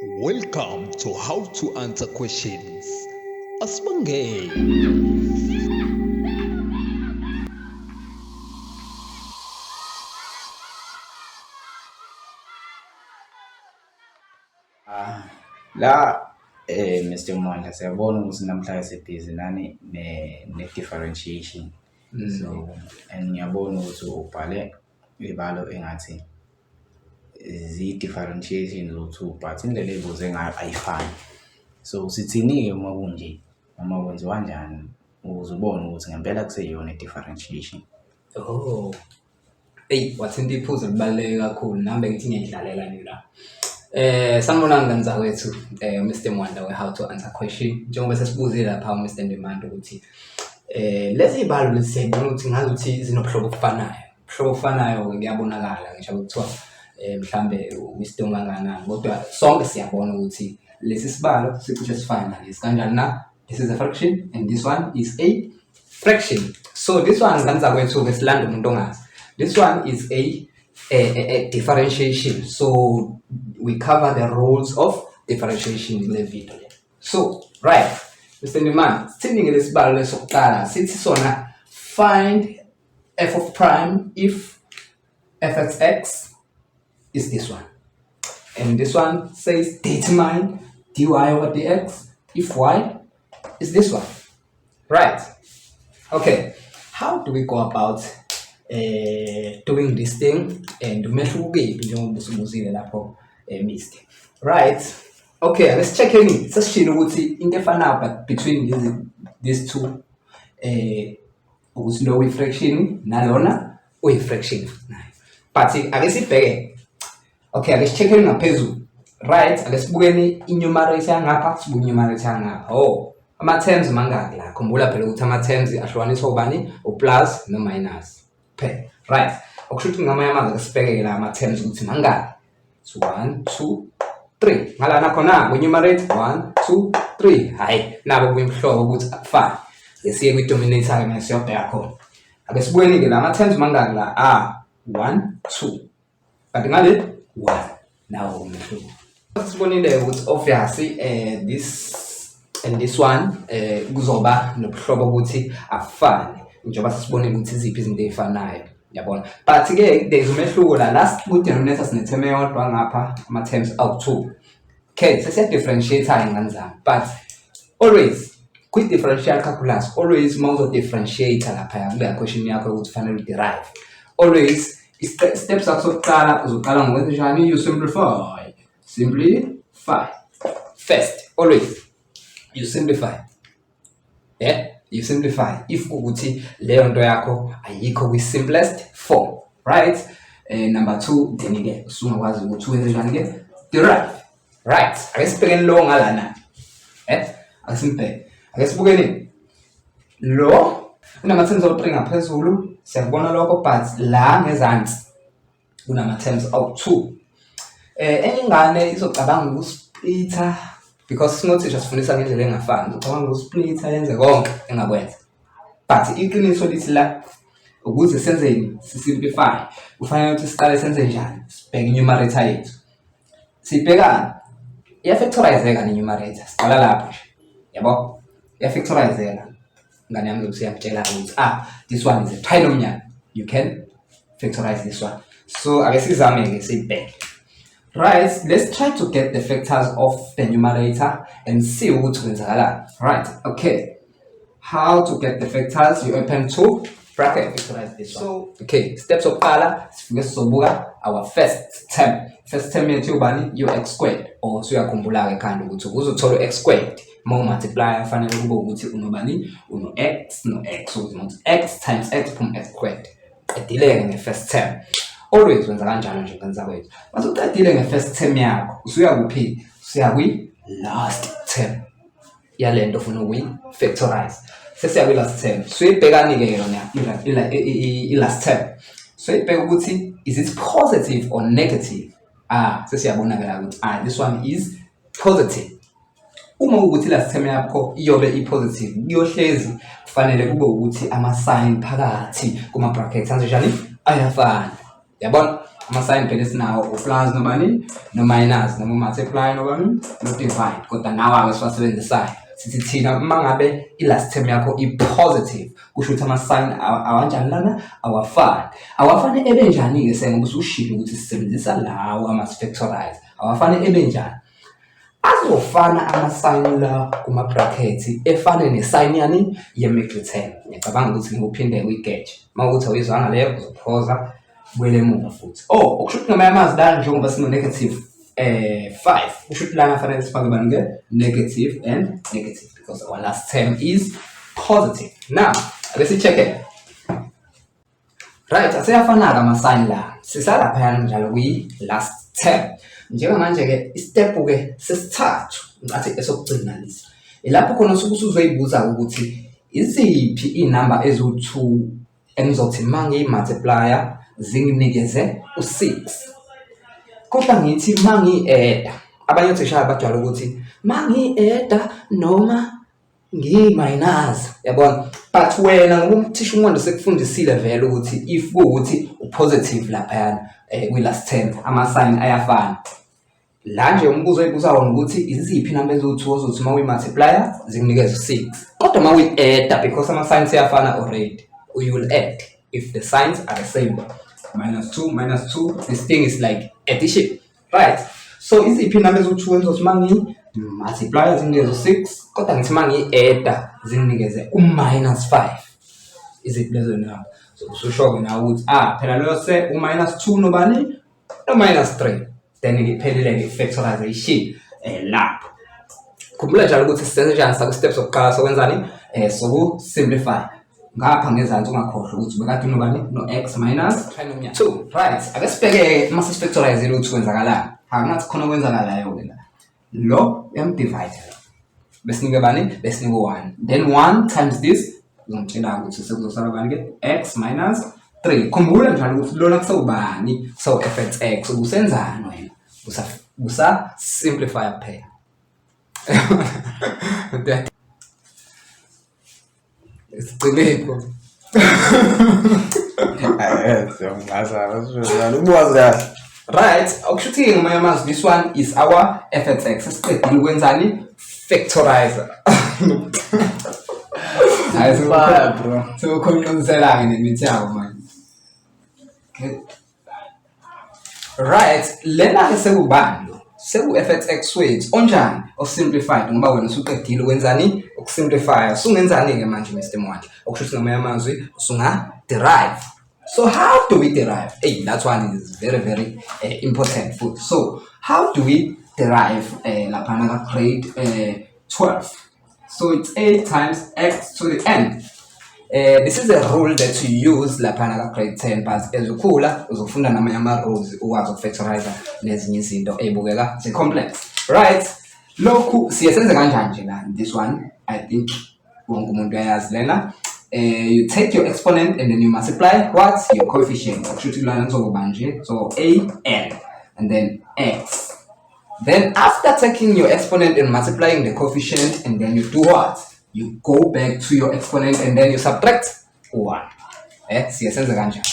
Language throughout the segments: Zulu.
Welcome to How to Answer Questions. Asibangene. Ah, la Mr Mandla, siyabona ukuthi namhlanje sibhizi nani ne-differentiation. So and ngiyabona ukuthi ubhale ibalo engathi ziyi-differentiation zo-two but indlela ey'buze ngayo ayifani. So sithini-ke uma kunje noma kwenziwa kanjani ukuze ubone ukuthi ngempela kuseyiyona i-differentiation? Oh. Eyi, wathinta iphuzu elibaluleke kakhulu, nami bengithi ngiyayidlalela nje la. Sanibonani ngane zakwethu, Mr Mwanda we How to Answer Question. Njengoba sesibuzile lapha uMr Ndimande ukuthi lezi zibalo lezi siyayibona ukuthi ngazuthi zinobuhlobo obufanayo. Ubuhlobo obufanayo-ke kuyabonakala ngisho kuthiwa mhlambe wisdom kangakanani, kodwa sonke siyabona ukuthi lesi sibalo sicishe sifane nalesi. Kanjani na? This is a fraction and this one is a fraction. So this one, ngane zakwethu-ke, silanda umuntu ongazi. This one is a differentiation. So we cover the rules of differentiation kule video le. So right, Mr Ndimande, sithini-ke lesibalo lesokuqala? Sithi sona find f of prime if fxx is this one, and this one says determine dy over dx if y is this one. Right, okay, how do we go about doing this thing and umehluko kephi njengoba usubuzile lapho, Mr. Right, okay, ake si-check-eni. Sesishilo ukuthi into efanayo but between these two ukuthi lo uyi-fraction nalona uyi-fraction nayo, but ake sibheke. Okay, ake si-check-eni ngaphezulu. Right, ake sibukeni i-numerator yangapha, sibuke i-numerator yangapha. Oh, ama-terms mangaki la? Khumbula phela ukuthi ama-terms ahlukaniswa ubani? U-plus no-minus phela, right? Okusho ukuthi ngamanye amazwi, ake sibheke-ke la ama-terms ukuthi mangaki. It's 1 2 3 ngalana khona kwi-numerator, 1 2 3. Hhayi, nabo kuyimhlobo ukuthi akufani. Ake siye kwi-denominator-ke manje, siyobheka khona. Ake sibukeni-ke la ama-terms mangaki la. Ah, 1 2, kanti ngale 1. Nawo umehluko sibonile ukuthi obviously this and this one kuzoba nobuhlobo ukuthi afane, njengoba sisibonile ukuthi iziphi izinto ey'fanayo, yabona. But-ke there is umehluko la. Last kwi-denominator sine-term eyodwa, ngapha ama-terms awu-two. Okay, sesiya-differentiate-ke, ngane zami, but always kwi-differential calculus, always uma uzo-differentiate laphaya kuleya question yakho ukuthi kufanele u-derive, always step sakho sokuqala uzoqala ngokwenza njani? You simplify. Simplify first, always you simplify. Yeah, you simplify if ukuthi leyo nto yakho ayikho kwi-simplest form, right? Number two, then-ke usungakwazi ukuthi wenze njani-ke? Derive. Right, ake sibhekeni lo ngalana. Ake simbheke, ake sibukeni lo unama-terms awu-3 ngaphezulu, siyakubona lokho, but la ngezansi kunama-terms awu-2. Enye ingane izocabanga uku-splitha because sinothisha sifundisa ngendlela engafani. Izocabanga uku-splitha, yenze konke engakwenza, but iqiniso lithi la ukuze senzeni, si-simplify, kufanele ukuthi siqale senze njani? Sibheke i-numerator yethu. Sibhekani? Iya-factorizeka ne-numerator. Siqala lapho nje, yabo, iya-factorizeka, ngane yami. Zokuthi siyakutshela ukuthi ah, this one is a trinomial, you can factorize this one. So ake sizame-ke, siyibheke. Right, let's try to get the factors of the numerator and see ukuthi kwenzakalani. Right, okay, how to get the factors? You open two bracket, factorize this one. So okay, steps sokuqala, sifike sizobuka our first term. First term yethu ubani? U-x squared. Or suyakhumbula-ke ekhanda ukuthi ukuze uthole u-x squared, uma u-multiply kufanele kube ukuthi unobani? Uno-x no-x, ukuthi ukuthi x times x phuma x squared. Qedile-ke nge-first term. Always wenza kanjalo nje, ngane zakwethu. Mase uqedile nge-first term yakho, usuya kuphi? Usuya kwi-last term yale nto ofuna ukuyi-factorize. Sesiya kwi-last term, suyibhekani-ke yona i-last term? Suyibheka ukuthi is it positive or negative. Ah, sesiyabona-ke la ukuthi ah, this one is positive. Uma ukuthi last term yakho iyobe i-positive, kuyohlezi kufanele kube ukuthi ama-sign phakathi kuma-brackets anjani? Ayafana, yabona. Ama-sign phela esinawo u-plus nobani no-minus noma u-multiply nobani no-divide, kodwa nawa-ke siwasebenzisayo sithi thina uma ngabe i-last term yakho i-positive kusho ukuthi ama-sign awanjani lana awafani. Awafani ebe njani-ke se ngoba usushilo ukuthi sisebenzisa lawo ama-factorize awafani ebe njani? Azofana ama-sign la kuma-brackets efane ne-sign yani ye-middle term. Ngiyacabanga ukuthi ngeke uphinde uyigeje. Uma kuwukuthi awuyizwanga leyo uzophoza ubuyele emuva futhi. Oh, okusho ukuthi ngamanye amazwi lana njengoba sino-negative 5 kusho ukuthi lana fanele sifake bani ke? Negative and negative because our last term is positive. Now, ake si-check-e. Right, aseyafana-ke ama-sign la. Sisalaphayana njalo kwi-last term. Njengamanje-ke isitepu-ke sesithathu, ngicathi esokugcina lesi. Ilapho khona usuke usuzoyibuza ukuthi iziphi iy'namba eziwu-2 engizothi uma ngiyi-multiplier zinginikeze u-6. Kodwa ngithi uma ngiyi-eda, abanye othisha bajwayele ukuthi uma ngiyi-eda noma ngiyi-minus, yabona? But wena ngoba umthisha uMondo sekufundisile vele ukuthi if kuwukuthi u-positive laphayana kwi-last term ama-sign ayafana. La nje umbuzo oyibuza wona ukuthi iziphi inamba eziwu-2 ozothi uma uyi-multiplier zikunikeze u-6. Kodwa uma uyi-adda because ama-signs ayafana already, you will add if the signs are the same. Minus 2, minus 2, this thing is like addition. Right. So iziphi inamba eziwu-2 engizothi uma ngi-multiplier zinginikeze u-6, kodwa ngithi uma ngi-adda zinginikeze u-minus 5. Iziphi lezo namba? So ususho-ke nawe ukuthi ah phela loyo se u-minus 2 nobani? No-minus 3. Then iphelile-ke i-factorization lapho. Khumbula njalo ukuthi sisenze njani saku-step sokuqala sokwenzani? Soku-simplify. Ngapha ngezansi ungakhohlwa ukuthi ubekade unobani? No-x minus 2. Right. Ake sibheke uma sesifactorizile ukuthi kwenzakalani. Akungathi khona okwenzakalayo-ke la. Lo uyamdivide lo. Besinike bani? Besinike u-1. Then 1 times this uzongitshela ukuthi sekuzosala bani-ke? X minus 3. Khumbula njalo ukuthi lona kusewubani? So f at x ubusenzani wena? Usa simplify kuphela. Sigcinepho. Ubuwazi kahle. Right, okusho ukuthi ngamanye amazwi this one is our f at x. Sesiqedile ukwenzani? Factorizer. Hayi Fire, bro. sekukhonqoniselana nemithi yabo manje. Okay. Right, lena ke sekubani lo? Seku f at x wethu onjani? O-simplified ngoba wena usuqedile ukwenzani? Ukusimplify. Usungenzani ke manje Mr Mwandla? Okusho ukuthi ngamanye amazwi usunga derive. So how do we derive? Hey, that one is very very important futhi. So how do we derive laphana ka grade 12? So it's a times x to the n. This is a rule that you use laphana ka grade 10, but as ukhula uzofunda namanye ama rules ukwazi ukufactorize nezinye izinto ezibukeka zi complex. Right? Lokhu siye senze kanjani nje la? This one I think wonke umuntu uyayazi lena. You take your exponent and then you multiply what? Your coefficient. Kusho ukuthi lana kuzoba nje. So a n and then x. Then after taking your exponent and multiplying the coefficient, and then you do what? You go back to your exponent and then you subtract 1. Siye senze kanjani?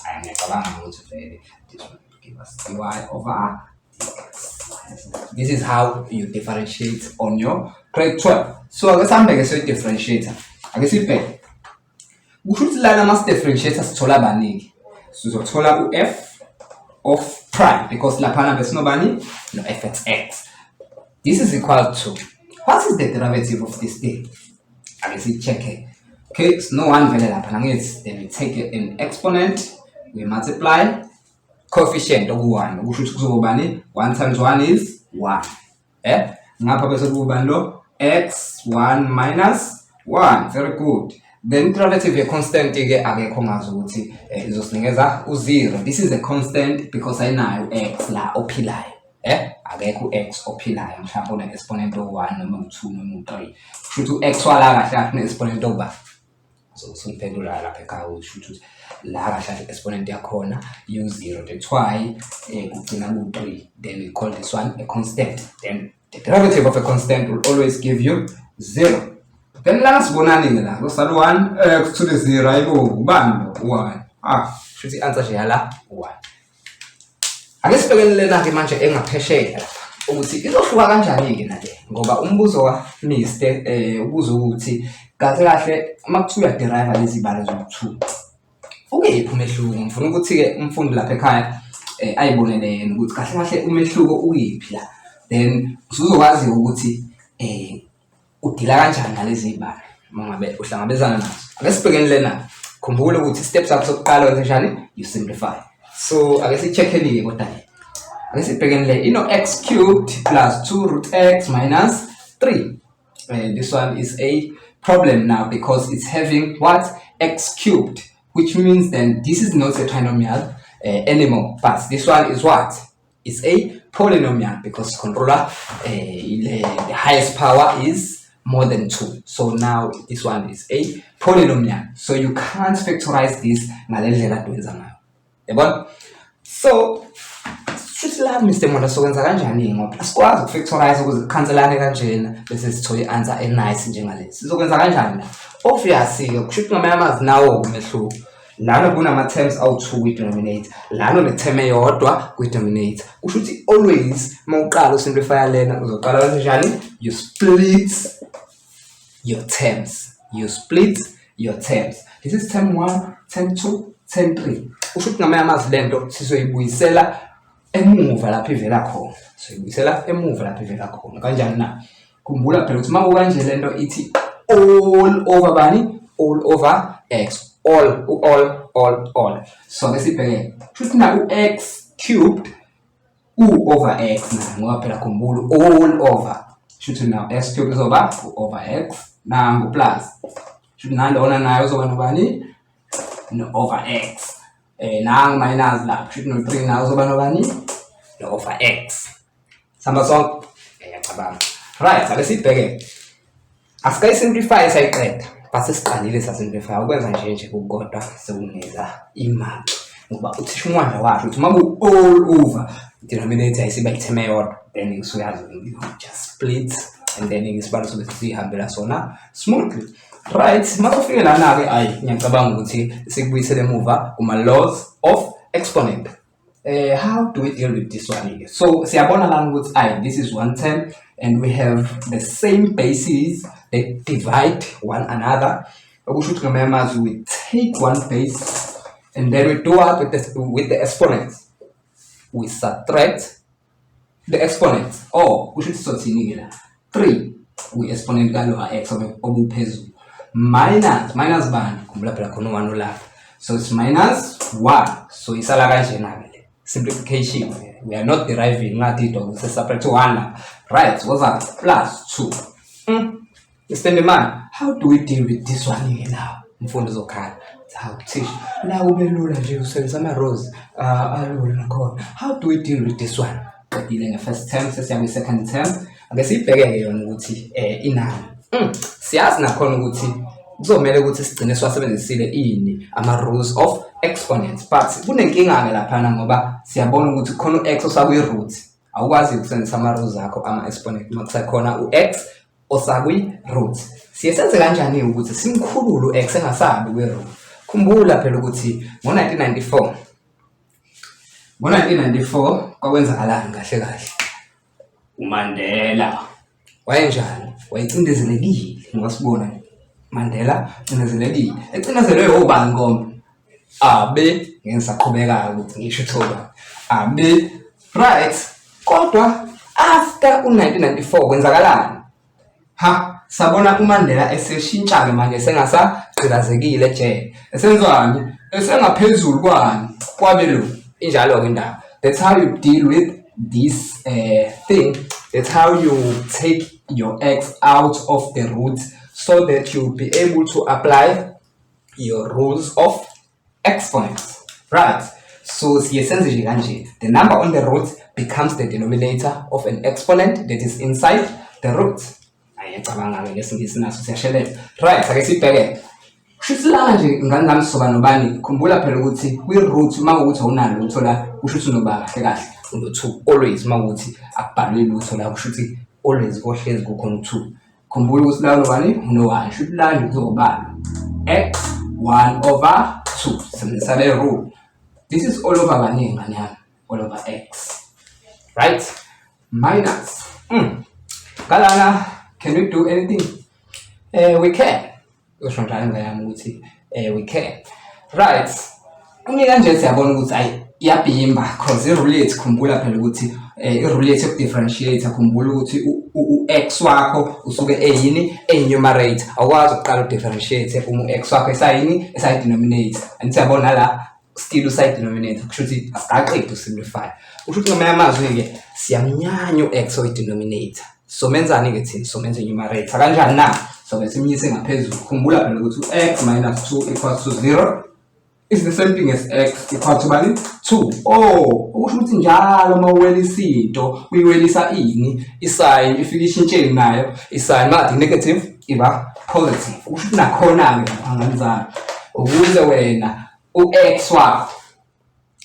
Hayi, ngiyacabanga ukuthi vele this one will give us dy over dx. This is how you differentiate on your grade 12. So ake sihambe ke siyo differentiate. Ake sibheke. Kusho ukuthi lana uma si-differentiate sithola baningi. Sizothola u-f of prime because laphana besinobani? No f at x. This is equal to, what is the derivative of this thing? Ake si-check-e. Okay, sino 1 vele lapha nangithi. Then we take an exponent, we multiply coefficient oku-1. Okusho ukuthi kuzoba bani? 1 times 1 is 1. Ngapha bese kuba lo x 1 minus 1. Very good. Then derivative ye constant ke akekho ngazi ukuthi izosinikeza u0. This is a constant because ayinayo x la ophilayo. Akekho x ophilayo mhlawumbe une exponent o1 noma u2 noma u3. Kusho ukuthi u-x wala kahle kahle une exponent oba. So usungiphendula lapha ekhaya usho ukuthi la kahle kahle exponent yakhona u0. That's why kugcina ku-3. Then we call this one a constant. Then the derivative of a constant will always give you 0. Then lana sibonani ke la kusala 1 x to the 0 ayibo ubani lo 1. Shuthi i-answer nje yala 1. Ake sibhekele lena-ke manje engaphesheya lapha ukuthi izohluka kanjani-ke nale ngoba umbuzo ka-Mr ubuza ukuthi kahle kahle uma kuthiwa uyaderive lezi balo zoku-two ukephi umehluko. Ngifuna ukuthi-ke umfundi lapha ekhaya ayibonele yena ukuthi kahle kahle umehluko ukephi la, then usuzokwazi ukuthi udila kanjani nalezi zibalo uma ngabe uhlangabezana nazo. Ake sibhekeni lena, khumbula ukuthi step sakho sokuqala wenze njani? You simplify. So ake si-check-eni-ke kodwa le, ake sibhekeni le ino-x cubed plus 2 root x minus 3. This one is a problem now because it's having what? X cubed, which means then this is not a trinomial anymore, but this one is what? It's a polynomial because controller the highest power is more than 2. So now this one is a polynomial. So you can't factorize this ngale ndlela kwenza ngayo. Yabona? So shuthi la Mr Mwanda sokwenza kanjani ngoba asikwazi ukufactorize ukuze kukhanselane kanjena bese sithole i-answer e-nice njengalezi. Sizokwenza kanjani la? Obviously kusho ukuthi ngamanye amazwi nawo umehluko. Lana kunama-terms awu-2 kwi-denominator, lana une-term eyodwa kwi-denominator. Kusho ukuthi always uma uqala usimplifya lena uzoqala wenze njani? You split your terms. You split your terms. This is term 1, term 2, term 3. Kusho ukuthi ngamanye amazwi lento sizoyibuyisela emuva lapho ivela khona. Sizoyibuyisela emuva lapho ivela khona. Kanjani na? Khumbula phela ukuthi uma kukanje lento ithi all over bani? All over x. All, all, all, all. So ke sibheke. Kusho ukuthi na u-x cubed u over x na ngoba phela khumbula all over. Kusho ukuthi now x cubed izoba u over x nangu plus. Kusho ukuthi nalona nayo uzoba nobani? No over x. Nangu minus lapho. Kusho ukuthi no 3 nayo uzoba nobani? No over x. Sihamba sonke? Ngiyacabanga. Right, ake sibheke. Asikayisimplify sayiqeda. Base siqalile sasimplify ukwenza nje nje kukodwa sekunikeza imali. Ngoba uthisha umwanda wakhe uthi uma ku all over denominator isiba itheme eyodwa then usuyazi you just split and then isibalo sobe sihambela sona smoothly. Right, masufike lana ke ayi ngiyacabanga ukuthi sikubuyisele emuva kuma laws of exponent. How do we deal with this one here? So siyabona lana ukuthi ayi this is one term and we have the same bases that divide one another. Okusho ukuthi ngamanye amazwi we take one base and then we do what with the exponents? We subtract the exponents. Or kusho ukuthi sothini ke la? 3 kwi-exponent kalowa x obuphezulu minus minus bani? Khumbula phela khona u-1 olapha. So it's minus 1. So isala kanjena ke le simplification. We are not deriving ngathi into ukuthi separate 1 lapha. Right, what's up? Plus 2. Mr. Ndimane, how do we deal with this one here now? Mfundi uzokhala. Hawu thisha, la kube lula nje usebenzisa ama-rose alula nakhona. How do we deal with this one? Qedile nge-first term, sesiya kwi-second term. Ake siyibheke-ke yona ukuthi inani. Siyazi nakhona ukuthi kuzomele ukuthi sigcine siwasebenzisile ini ama-rules of exponents, but kunenkinga-ke laphana ngoba siyabona ukuthi khona u-x osakwi-root. Awukwazi ukusebenzisa ama-rules akho ama-exponent uma kusekhona u-x osakwi-root. Siye senze kanjani ukuthi simkhulule u-x engasabi kwi-root? Khumbula phela ukuthi ngo-1994 ngo-1994 kwakwenzakalani kahle kahle? uMandela wayenjani? Wayecindezelekile ngoba sibona Mandela ucindezelekile. Ecindezelwe obani kombe? Abe ngeke ngisaqhubeka ukuthi ngisho uthoba. Abe right. Kodwa after u-1994 kwenzakalani? Ha, sabona uMandela eseshintsha-ke manje sengasagqilazekile ejele. Esenzani? Esengaphezulu kwani? Kwabelungu. Injalo-ke indaba. That's how you deal with this thing. That's how you take your x out of the root so that you'll be able to apply your rules of exponents. Right. So siye senze nje kanje. The number on the root becomes the denominator of an exponent that is inside the root. Ayacabanga-ke lesiNgisi naso siyashelela. Right, ake sibheke. Kusho ukuthi lana nje ngani nami sizoba nobani? Khumbula phela ukuthi kwi-root uma kuwukuthi awunalo lutho la, kusho ukuthi unoba kahle kahle uno-2 always. Uma kuwukuthi akubhalwe lutho la, kusho ukuthi always kohlezi kukhona u-2. Khumbula ukuthi la unobani? Uno-1. Kusho ukuthi la nje kuzobalwa x 1 over 2. Sebenzisa le rule. This is all over kaningi ngane yami. All over x, right? Minus Kalana, can we do anything? We can. Usho njalo ingane yami ukuthi we can, right? Uma kanje siyabona ukuthi ayi, iyabhimba, cause i-rule yethu, khumbula phela ukuthi i-rule yethu yoku-differentiate, khumbula ukuthi u-x wakho usuke eyini? Eyi-numerator. Awukwazi ukuqala u-differentiate uma u-x wakho esayini? Esayi-denominator. And siyabona la still usayi-denominator, kusho ukuthi asikaqedi usimplify. Kusho ukuthi ngamanye amazwi-ke siyamnyanya u-x oyi-denominator. So menzani-ke thina? So menze numerator kanjani na? So bese simyise ngaphezulu. Khumbula phela ukuthi u-x minus 2 equals to 0 is the same thing as x equal to bani? 2. Oh, okusho ukuthi njalo uma uwelisa into, uyiwelisa ini? I-sign. Ifike ishintsheni nayo i-sign, makade negative iba positive. Kusho ukuthi nakhona-ke lapha nganizami ukuze wena u-x wakho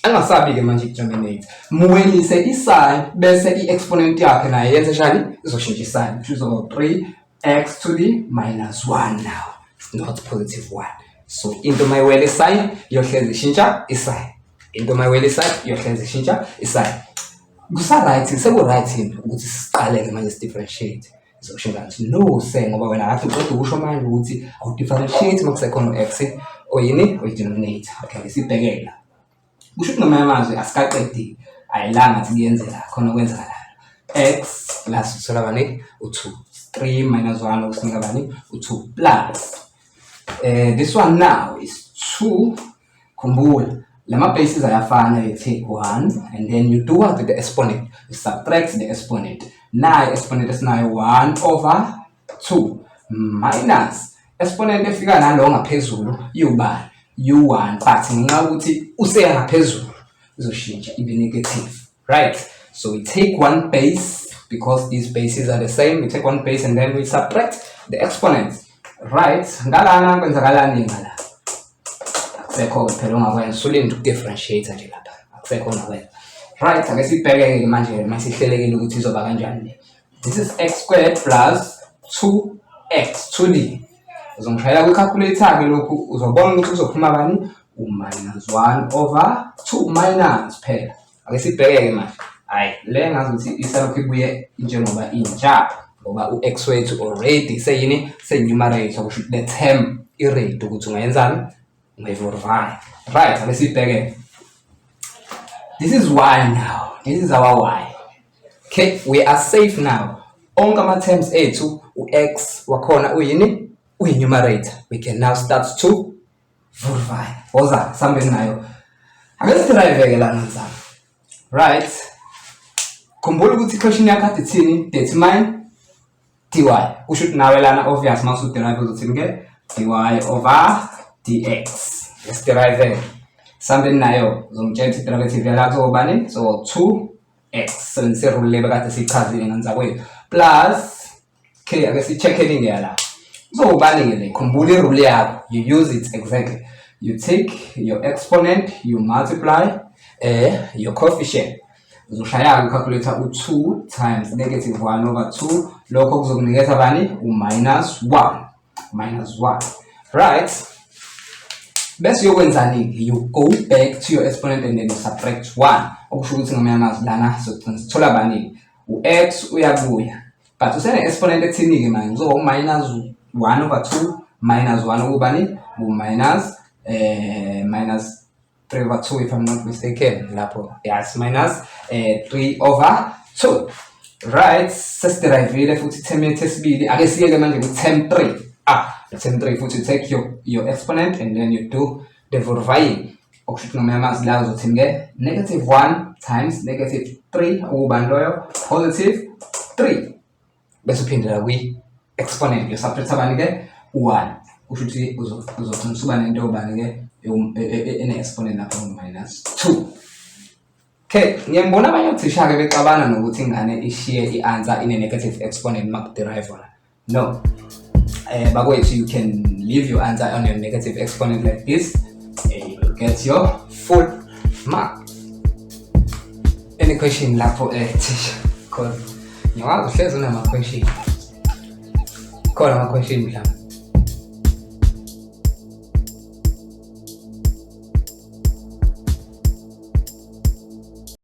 angasabi-ke manje i-denominator, muwelise i-sign, bese i-exponent yakhe naye yenze njani? Izoshintsha i-sign. Kusho izoba 3x to the minus 1 now. It's not positive 1. So into mayiwela i-sign iyohlezi ishintsha i-sign. Into mayiwela i-sign iyohlezi ishintsha i-sign. Kusa-right, seku-right yini ukuthi siqale-ke manje si-differentiate? Izoshintsha ngathi no se, ngoba wena ngathi uqeda ukusho manje ukuthi awu-differentiate uma kusekhona u-x oyini? Oyi-denominator. Okay, sibheke la. Kusho ukuthi ngamanye amazwi asikaqedi, ayilanga ngathi kuyenzeka khona okwenzakalayo. X plus uthola bani? U-2. 3 minus 1 okusinika bani? U-2. Plus this one now is 2. Khumbula lama bases ayafana. You take 1 and then you do what with the exponent? You subtract the exponent. Nayo exponent esinayo, 1 over 2, minus exponent efika nalo ngaphezulu iwubani? U1. But ngenxa yokuthi useya ngaphezulu izoshintsha ibe negative, right? So we take one base because these bases are the same. We take one base and then we subtract the exponents, right? Ngalana kwenzakalani? Ngala akusekho phela ongakwenza, usulinde ukudifferentiate nje lapha, akusekho ongakwenza, right? Ake sibheke-ke manje masihlelekile ukuthi izoba kanjani le. This is x squared plus 2x to the, uzongishayela kwi-calculator-ke lokhu, uzobona ukuthi kuzophuma bani? U-minus 1 over 2, minus phela. Ake sibheke-ke manje. Hhayi, le ngazi ukuthi isalokhu ibuye njengoba injalo, ngoba u-x wethu already seyini? Seyi-numerator. Kusho ukuthi le term i-ready ukuthi ungayenzani? Ungayiverify, right? Ake sibheke. This is y now. This is our y. Okay, we are safe now. Onke ama-terms ethu, u-x wakhona uyini? Uyi-numerator. We can now start to verify. Woza sihambeni nayo. Ake siderive-ke lana nzama, right? Khumbula ukuthi i-question yakho kade ithini? Determine dy. Kusho ukuthi nawe lana obvious uma usuderive uzothini ke? Dy over dx. Esiderive sihambeni nayo. Uzongitshela ukuthi derivative yala kuzobani? So 2x, sebenzise rule le bekade siyichazile nganzakwethu, plus k. Ake si-check-eni yala, kuzobani-ke le? Khumbula i-rule yakho, you use it exactly. You take your exponent, you multiply your coefficient. Uzoshaya-ke i-calculator u-2 times negative 1 over 2. Lokho kuzokunikeza bani? U-minus 1, minus 1, right? Bese uyokwenzani-ke? You go back to your exponent and then you subtract 1. Okusho ukuthi ngamanye amazwi lana sogcina sithola bani-ke? U-x uyabuya, but usene-exponent ethini-ke manje? Kuzoba u-minus 1 over 2 minus 1, okubani? U-minus minus 3 over 2, if I'm not mistaken lapho. Yes, minus 3 over 2, right? Sesiderivile futhi term yethu esibili. Ake siyeke manje ku-term 3. Ah, term 3 futhi, you take your exponent and then you do the verifying. Okusho ukuthi ngamanye amazwi la uzothini-ke? Negative 1 times negative 3, okubani loyo? Positive 3. Bese uphindela kwi-exponent, yo-subtract abani-ke? U-1. Kusho ukuthi uzogcina usuba nento yobani-ke ene-exponent lapho? Minus 2. Okay, ngiyambona abanye othisha-ke bexabana nokuthi ingane ishiye i-answer ine-negative exponent uma kuderive. No, bakwethu, you can leave your answer on your negative exponent like this and you will get your full mark. Any question lapho, teacher? Cause ngiyawazi uhlezi unama-question. Khona ama-question mhlawumbe?